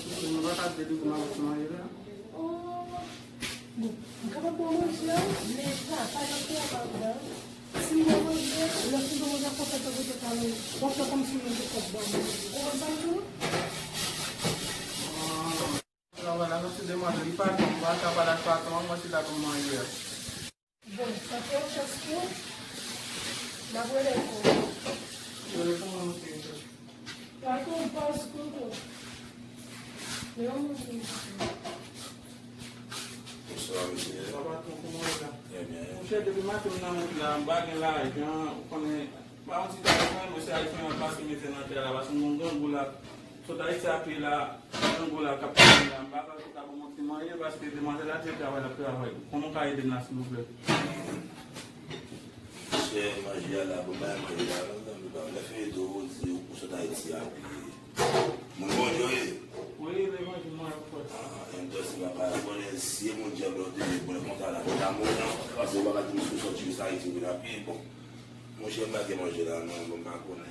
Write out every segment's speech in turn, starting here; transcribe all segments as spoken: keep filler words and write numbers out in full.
sou fè, mwen pa ka delivre m avèk manje la. Oh. Bon, m kapab ba w manje a, men pa, pa nan travay la. Si m ba w manje a, lè fin ba w manje a, konsa ta pote pale, w ap fè kòmsi w menm te kòb ba w manje. Ou konprann sa m di w? Travay la, mwen se demwazèl, li patwon, m pa ka pale ak patwon an, mwen se ta ban m manje a. Bon, sa fè yon chans pou ou. M ap rele pou ou. Rele pou mwen, monchè. Patwon, pòz koukou. Men yon moun ki Bonswa, mesye. Sa patwon, kòman w ye la? Trè byen. Monchè, depi maten m nan wout la, m pa gen lajan, ou konnen, pa yon ti bagay, mwen se Ayisyen an pase mete nan tè la, paske m gon grangou la, sot Ayiti a pye la, grangou la k ap pase la, m pa kwè ou ka ban m yon ti manje, paske demwazèl la te travay, l ap travay. Kòman w ka ede m la, silvouplè? Monchè, manje a la, bon, bay manje la, non, non, non, lè fini tou, ou di ou sot Ayiti a pye. Moun Bondye w ye? Wi, levanjil mwen ap fè. Ah, entonces, papa, konnen si e moun dyab la w te ye, konnen konsa la, konsa mwen nan, paske w pa ka di m si w sòti jis Ayiti w vin a pye, bon. Monchè, m pa gen manje la, non, bon, m pa konnen.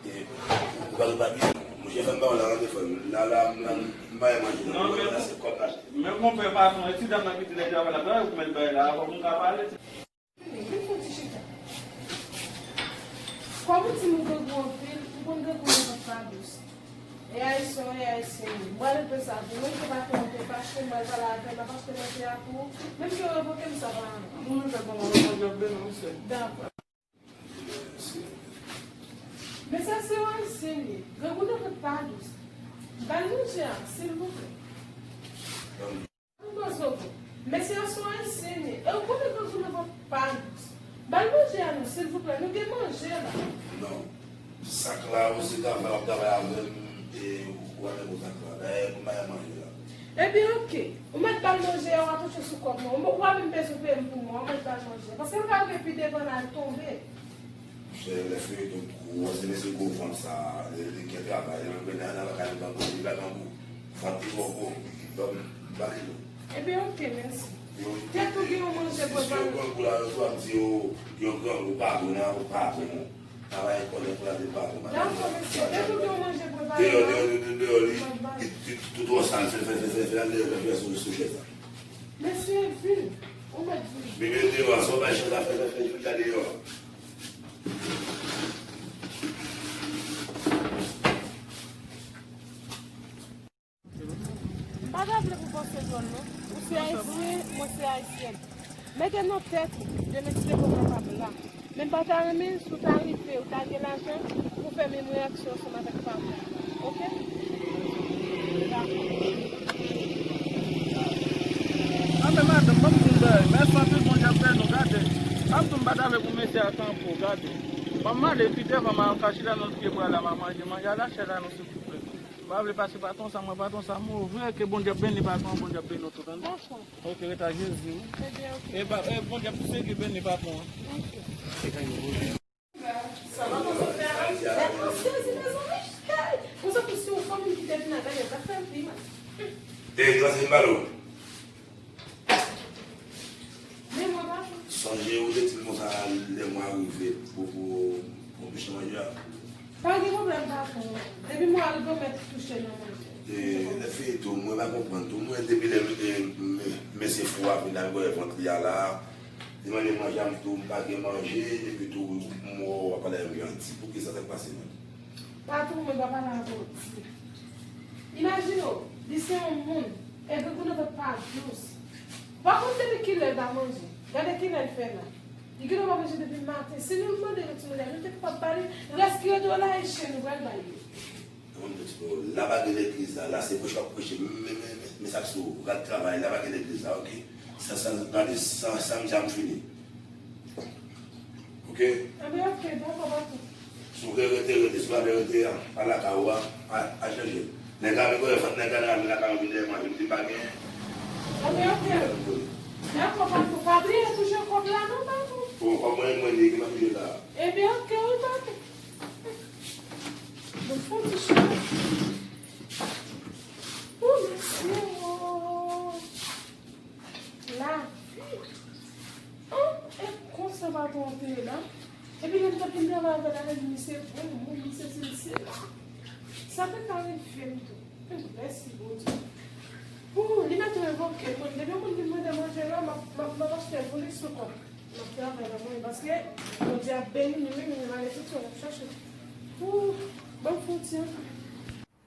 E, ou pa gen papye? Monchè, fè m ba w la, randevou, la, la, la, m pa gen manje la, non, men la, se kòb la. Men konpè patwon, e ti dam nan ki di lè travay la, travay ou k mèt bay la, avan pou m ka pale. Vin fè yon ti chita. Kòm ou di m ou grangou anpil, ou konn grangou nan vant pa dous. E ayisyen w ye, ayisyen m ye. M pral regle sa pou ou. Menm ke patwon an te fache, m pral pale avè l, m ap achte manje a pou ou. Menm ke w revoke m, sa pa anyen. Mwen menm fè kòman, mwen Bondye ap beni w, sè. Dakò. Mesye, se yon ayisyen li ye. Grangou nan vant pa dous. Ba l manje a, silvouplè. Ann poze w bon. Mesye a se yon ayisyen li ye. E ou konnen grangou nan vant pa dous. Ba l manje a non, silvouplè. Nou gen manje la. Non. Sak la, ou se travay, w ap travay avè m, e ou ap fè bon sak la. Dayè, pou m bay manje la. Ebyen, oke. Ou mèt ba l manje a, w a touche sou kòb mwen. Ou pa menm bezwen peye m pou mwen, ou mèt ba l manje a. Paske l ka rive pi devan la, l tonbe. Monchè, lè feyiton twò, se mesye gwo vant sa, li, li gen travay, li menm nan lakay li grangou, li pa grangou. Vant li twò gwo, ban m, ba li non. Ebyen, oke, mèsi. Tèt ou gen yon manje prepare. Si yo grangou la, yo swa di yo, yo grangou, pa bon, nan, pa bon. Travay kòlè pou lave baton. Dakò, mesye. Tèt ou gen yon manje prepare. Deyò, deyò, deyò, deyò, li, li, li, tout twò sal, fè, fè, fè, fè, fè, al deyò, fè, fè, sou, sou chèz la. Mesye, vin. Ou mèt vin. Bebe, deyò, sa w bay chèz la, fè, fè, fè, fè, fè, deyò. M pa ta vle pou w panse dwòl non. Ou se ayisyen, mwen se ayisyèn. Mete nan tèt ou, demen si Bondye kapab la. Men m pa ta renmen si w ta rive, ou ta gen lajan pou w fè menm reyaksyon ansanm avèk papa. Oke? Dakò. A men madanm, ban m di w yon bagay. Mèsi anpil, Bondye ap beni w, gade. Sa m di w, m pa ta vle pou mesye a kanpe w, gade. Ban m ale pi devan, m a ka chita nan pye bwa la, m a manje manje a la, chè la non, silvouplè. M pa vle pase patwon sa, mwen patwon sa move, ke Bondye beni patwon, Bondye beni nou tout, tande. Dakò. Ok, ret ak Jezi, wi. Ebyen, ok. E pa, e Bondye ap segi beni patwon an. Ok. Sa pa konn fè a, la. Gad yon sezi, mezanmi. Hey! Pou sa, pou si yon fanmi ki te vin avè l, yo t ap fè l pi mal. E, gras vin balo. Sonje, ou te di m konsa, lè mwen rive, pou, pou, pou touche manje a. Pa gen pwoblèm, patwon. Depi mwen rive, ou mèt touche nan manje. E, lè fini tou, mwen pa konprann tou. Mwen, depi lè, e, m, mesye fou a vin la, m wè vant li a la. Li mande manje a, m tou, m pa gen manje, epi tou, m wè w ap pale avè m jan di. Poukisa, sa k pase menm? Patwon, mwen pa pale avè w di. Imajine w, li se yon moun, e grangou nan vant pa dous. Ou pa konn depi kilè l pa manje. Gade kilè l fè la. Li genlè pa manje depi maten. Si nou mande nou ti manje, nou te kapab ba li rès ki rete yo la, e chen nou pral ba li yo. Konn tout sa yo. La pa gen legliz la, la se preche w ap preche. Men, men, men, men sa k sou ou, gad travay, la pa gen legliz la, oke? Sa, sa, gade, sa, sa m di a m fini. Oke? Ebyen, oke, dakò, patwon. Si w vle rete, rete. Si w pa vle rete, a, al lakay ou a, a, al chanje. Nèg la vin konnen fòk nèg la vin lakay ou vin dèyè manje, m di m pa gen. Ebyen, oke. Dakò, patwon. Pa bliye touche kòb la, non, patwon. Bon, kòb mwen, mwen li, ki pa touche la. Ebyen, oke, wi, patwon. Bon, fè ti chay. O, mesye, o. Lavi. An, e konsa patwon an te ye la. Epi lè m t ap vin travay avè l, misye bon moun, misye sesi, misye sela. Sa te ka rive m tou. Mèsi, Bondye. O, li mèt revoke l. Mwen, depi yon moun vin mande manje la, m ap, m ap, m ap achte pou li sou kont. M ap travay nan mwen, paske Bondye ap beni nou, wi, men malediksyon n ap chache. O, ban m fè yon ti antre.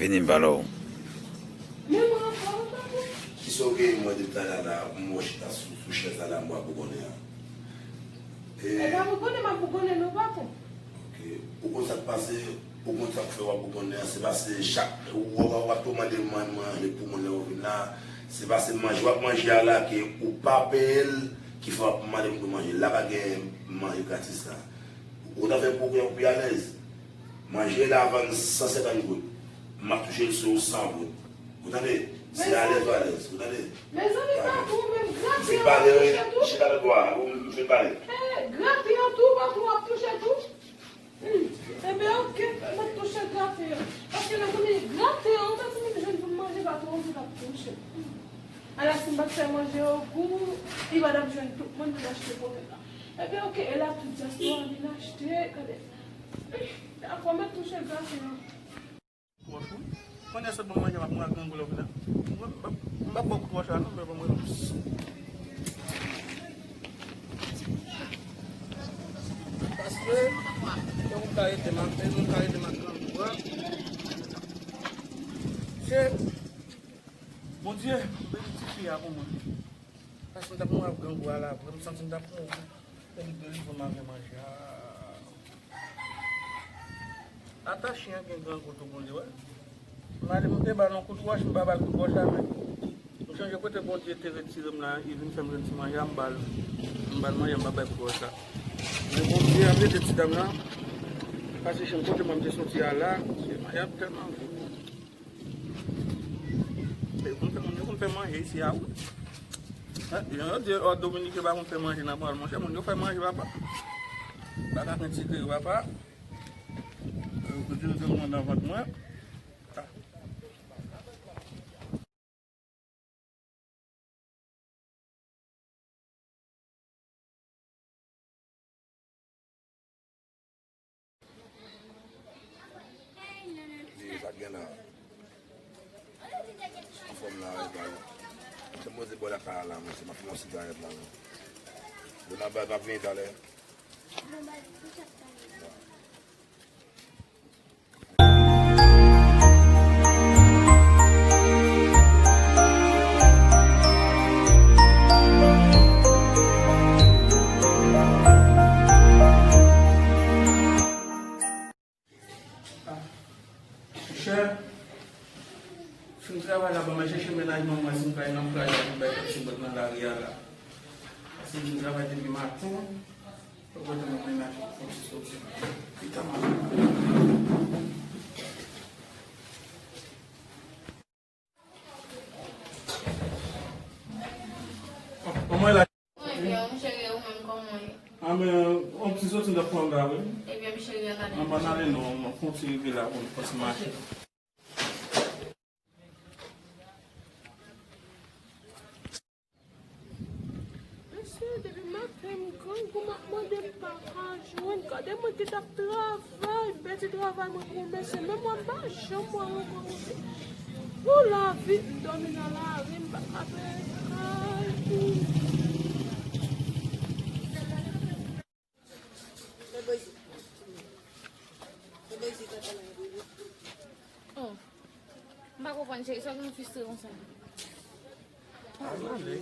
Vini m pale w. Men mwen ankò, ou pa bon. Kisa w genyen mwen depi talè a la, m wè w chita sou, sou chèz la, la m wè bougonnen an. E pa bougonnen, m ap bougonnen non, patwon. Oke. Ou konn sa k pase, ou konn sa k fè w ap bougonnen an, se paske chak, w, w, w ap tou mande mwen manje pou moun lè w vin la, se paske manje w ap manje a la, ke ou pa peye l, ki fè w ap mande moun pou manje. La pa gen manje gratis la. Ou ta fè pou, pou pi alèz. Manje la vann san senkant goud. M ap touche l sou san goud. Ou tande? Se alèz ou alèz. Ou tande? Mezanmi, patwon, menm graten an ap touche tou. Chita lòt bò a, ou m fin pale. Eh, graten an tou, patwon, ap touche tou. Hmm. Ebyen, oke, m ap touche graten an. Paske lè konnen graten an, ou ta konnen m jwenn pou m manje, patwon, ou di l ap touche. Hmm. Ala si m pa t fè manje yo gou, li pa t ap jwenn tout moun vin achte kote la. Ebyen, oke, e la tout dyaspora vin achte, gade. Dakò, m ap touche graten an. Wòch, wi. Kounye a sot ban m manje, m ap mwen ak grangou lè w vin la. M p ap, m p ap ba w kout wòch la, non, men ban m wè non. Paske, fòk ou ka ede m ak, fòk ou ka ede m ak grangou a. Se Bondye, beni tifi a pou mwen. Paske m t ap mouri ak grangou a la, vre, m santi m t ap mouri. Epi delivre m avè manje a. Ata chen an gen grangou tou, Bondye, wè. M ale, m te ba l yon kout wòch, m pa ba l kout wòch la, men m chonje kote Bondye te retire m la, li vin fè m jwenn ti manje a, m ba l, m ba l manje, m pa bay kout wòch la. Men Bondye ap ede ti dam la, pase chen kote mwen m te soti a la, se manje a tèlman gou. Yo konn fè, moun yo konn fè manje isi a, wi. Jan yo di, o, Dominiken pa konn fè manje nan pawòl, monchè, moun yo fè manje, papa. Pa ka fè ti kri, papa. Yo kote yo te mwen nan vant mwen. Sa k gen la? Anfòm la, e bay. Se mwen se bò lakay la, mwen se m ap fè yon sigarèt la, non. Demen bay m ap vini talè. Monchè, fin travay la, ban mwen chèche mennaj mwen, mwen si m kay nan plaj la pou m bay kèk ti bòt nan lari a la. Paske m fin travay depi maten. Fòk mwen te nan mennaj mwen, fòk ti soti. Pita m ap Kòman w ye la? Mwen byen, mon cheri, ou menm, kòman w ye? A, men, yon ti soti m t ap pran la, wi. Ebyen, mon cheri, an ale. An pa n ale, non, mwen fè yon ti rive la, pou n fè yon ti mache. Mesye, depi maten m grangou, m ap mande m pa ka jwenn. Gade mwen ki t ap travay, m pèdi travay mwen pou yon mesye. Menm mwen m pa janm wè ankò mesye. Pou lavi, m dòmi nan lari, m pa ka peye kay. Oh. M pa konprann, cheri, sa w gen fristre konsa? Pale.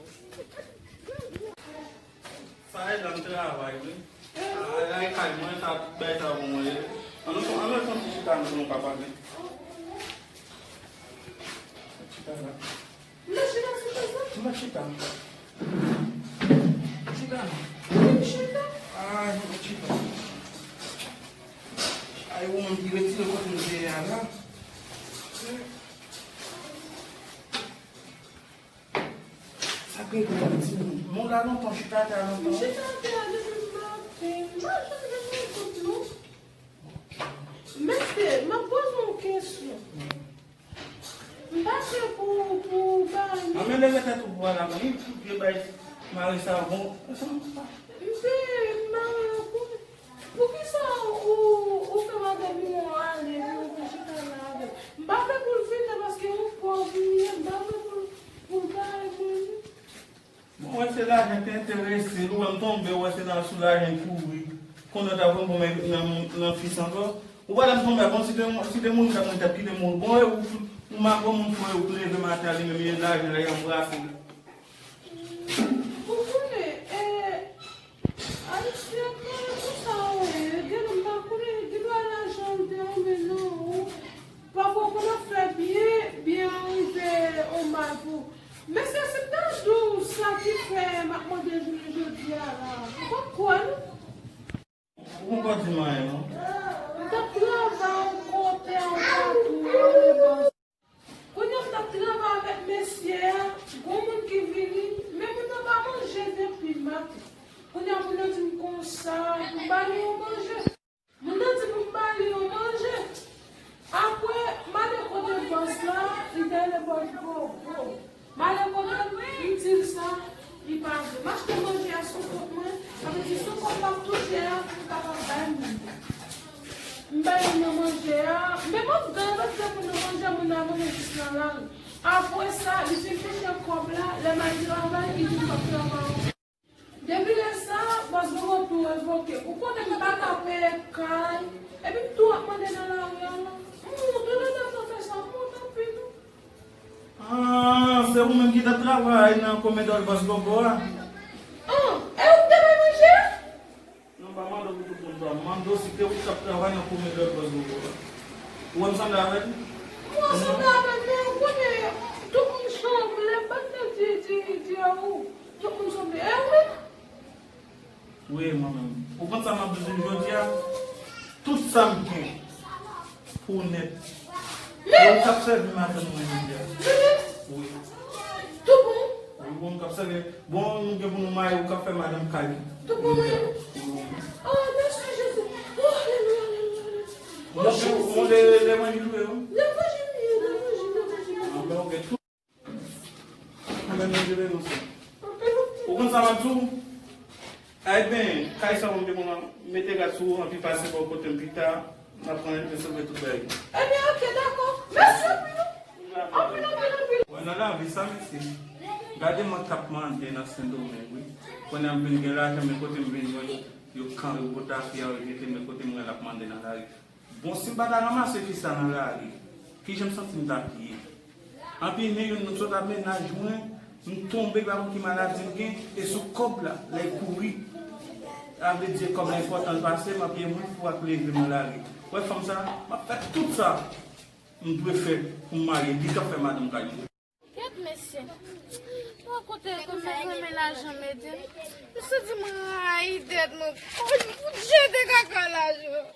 Sa e dan travay, wi. Ay, ay, kay mwen, sa, bay sa pou mwen. An nou, an nou fè yon ti chita, nou, nou ka pale. Chita la. Mwen chita sou chèz la? Mwen chita. Chita. Mwen chita. Ah, mwen chita. Ay, ou menm ki retire kote m te ye a la. Sa k rive la, timoun? Moun la lontan, chita atè a lontan. M chita atè a depi maten. M pa janm gen moun kout non. Mesye, m ap poze w yon kesyon. M pa se pou, pou bay. An men leve tèt ou pou al la, men pou vye bay mare sa bon. Mesye, m mare pou Poukisa ou, ou fè madanm ou ale pou, pou chita la avè m? M pa vle pou l vini paske ou pòv li ye, m pa vle pou, pou l bay mwen li. Bon, wè se lajan te enterese l, ou wè m tonbe, ou wè se nan sou lajan l kouri. Konnen w ta pran bon nan, nan fis ankò. Ou pa wè m tonbe, bon, si te, si te mouri, m ta pran tèt kite mouri. Bon, e ou, ou magon moun fò, ou leve maten, ale menm, e lajan la, y anbrase l. Ou konnen, e, Ayisyen konn pou sa yo ye. Gen lè m pa konnen, gen lè lajan te anmen nan ou. Pafwa ou konn ap fè byen, byen rive yon mal pou. Mesye, si m ta di w sa ki fè m ap mande jounen jodi a la, ou p ap kwè non. Ou poko di m anyen non. M t ap travay yon kote yon patou, ale bòs. Kounye a m t ap travay avèk mesye a, gon moun ki vini, men moun nan pa manje depi maten. Kounye a moun nan di m konsa, pou m ba li yon manje. Moun nan di pou m ba li yon manje. Apre, m ale kote bòs la, li te rele bòs Gogo. M ale kote l, m di l sa, li pa vle. M achte manje a sou kont mwen, sa vle di sou kont m ap touche a, pou m kapab bay moun nan. M bay moun nan manje a, men m ap gade pou moun nan manje, moun nan manje jis nan lari. Apre sa, li fin touche kòb la, lè m al travay, li di m p ap travay ankò. Depi lè sa, bòs Gogo tou revoke. Ou konnen m pa ka peye kay, epi m tou ap mande nan lari a la. M monte, lè m ap fè sa, m monte anpil tou. Ah, se ou menm ki t ap travay nan komedòl bòs Gogo a? Ah, e ou ki te bay manje a? Non, m pa mande w pou tout moun, non. M mande w si te ou ki t ap travay nan komedòl bòs Gogo a. Ou wè m sanble avè l? Mwen sanble avè l, men ou konnen, tout moun sanble, m pa t nan di, di, di a ou. Tout moun sanble. E ou menm? Wi, mwen menm. Ou konn sa m ap di w jodi a? Tout sa m gen pou nèt. E ou k ap sèvi madanm mwen jodi a? Wi. Tout bon? Wi, bon, k ap sèvi. Bon, nou gen pou nou marye, ou k ap fè madanm kay. Tout bon, wi. Wi. Oh, mèsi Jezi. Oh, alelouya, alelouya, alelouya. Bon, oh, Jezi, bon, lè, lè mwen jwe, wi. Lè mwen jwe, lè mwen jwe, lè mwen jwe. Ah, ben, ok. Mwen menm, mwen jere nou sa. Ou konn sa m ap di w? Ebyen, kay sa w m te konn mete gad sou ou, anpi pase bò kote m pita, n ap pran, resevwa tout bagay. Ebyen, ok, dakò. Mèsi anpil. Anpil, anpil, anpil. Wè, nan lavi, sa, mèsi. Gade mwen k ap mande nan Sendomeng, wi. Kounye a m vin gen lajan, men kote m vin jwenn yo kanpe pou tafya, yo jete m, men kote m wè l ap mande nan lari. Bon, si m pa ta ranmase fi sa nan lari, kijan m santi m t ap ye? Anpi men youn m sot ap mennaj mwen, m tonbe pa konn ki maladi m gen, e sou kòb la, lè l kouri. Sa vle di kòb la enpòtan l pase m, anpi e mwen pou ak leve m nan lari. Wè fanm sa, m ap fè tout sa m dwe fè pou m marye, li k ap fè madanm kay mwen. Gad mesye, mwen kote ke mwen renmen lajan mete. M santi mwen rayi tèt mwen. Foudyè de kaka lajan.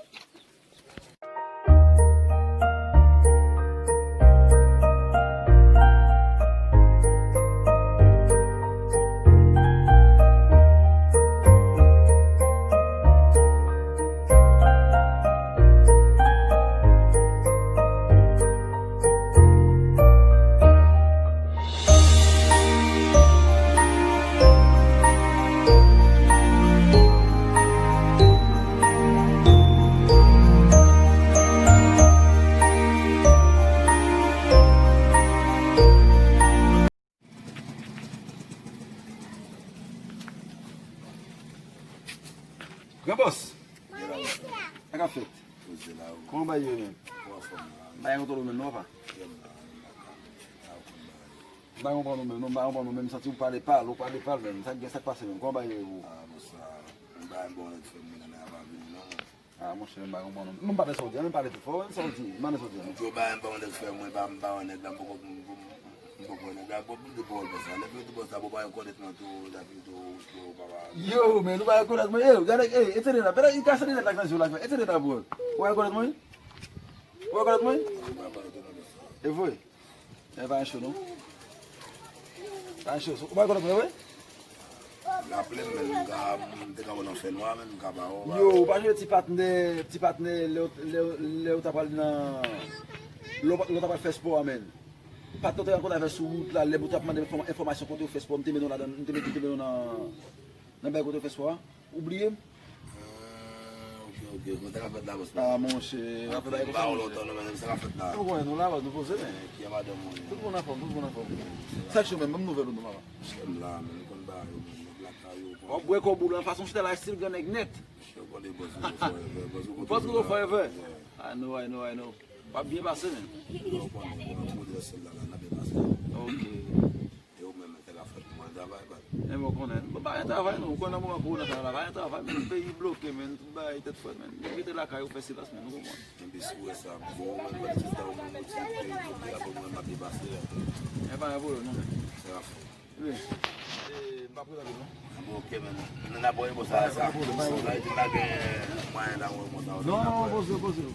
Gran bòs. Sa k ap fèt? Kòman bagay yo ye menm? Bagay yo twò menm non papa. M pa konprann ou menm non, m pa konprann ou menm, m santi ou pale pal, ou pale pal menm. Sa k gen, sa k pase menm? Kòman bagay yo ye pou ou? Ah, monchè, m pa bon nèg fè mwen nan apa vini non. Ah, monchè, m pa konprann ou. Non, m pa tande sa w di an, men pale pi fò, sa w di, mande sa w di an. M di w bagay m pa bon nèg fè mwen, pa, m pa wè nèg la, m poko, m, m, m poko wè nèg la, bon, m di pawòl bòs la, lè fini di bòs la, bon, pa rekonèt mwen tou, sa fini tou, tou, papa. Yo, men nou pa rekonèt mwen, yo, gade, ey, etire la, pèlè, li kase linèt la k nan je w la, etire la pou wè. Ou pa rekonèt mwen? Ou pa rekonèt mwen? E vre? E pa yon cho non. Pa yon cho. Ou pa rekonèt mwen vre? Raple m, men m ka, m te ka wè nan fènwa, men m ka pa wè. Yo, ou pa jwe ti patnè, ti patnè, lè w, lè w, lè w ta pral nan, lè w, lè w ta pral fè spò a, men. Patnè w te rankontre avè sou wout la, lè bout ap mande enfòm-, enfòmasyon kote w fè spò, m te mennen w ladan, m te met, m te mennen w nan, nan bagay kote w fè spò a. Ou bliye m? Ah, ok, ok. Mwen, sa k ap fèt la, bòs mwen? Ah, monchè, w ap fè bagay konsa, monchè. Lontan, non, men sa k ap fèt la. Ou konnen nou la, bòs, nou poze, men. Eh, ki madanm mwen? Tout moun anfòm, tout moun anfòm. Sa k cho menm, ban m nouvèl ou non, papa. Chè m la, men, nou konn bagay yo, men, nèg lakay yo, w ap bwè kòb ou lan fason chita la, still gran nèg nèt. Chè, w konnen bòs, ou forever, bòs, ou forever. Yeah. I know, I know, I know. W ap byen pase, men. Yo, w konnen, w ap pwodui sèl la, la, n ap byen pase. Ok. E ou menm, sa k ap fèt? Ou pa nan travay, pa? E mwen konnen. Bon, pa gen travay, non. Ou konnen nan moman kowona sa la, pa gen travay, men peyi bloke, men, tout bagay tèt frèt, men. Yo rete lakay yo, fè silans, men, nou konprann. Enben, si w wè sa, bon, ou menm, kòm se sa, ou menm, ou ti, te, te, te, apre mwen, m ap depase, la. E pa gen pwoblèm, non, men. Sa k ap fèt? Wi. E, m pa prezante, non. Bon, ok, men, n ap wè, bon, sa, sa, sa, pa gen mwayen la, wè, bon, sa, non, non, poze, poze.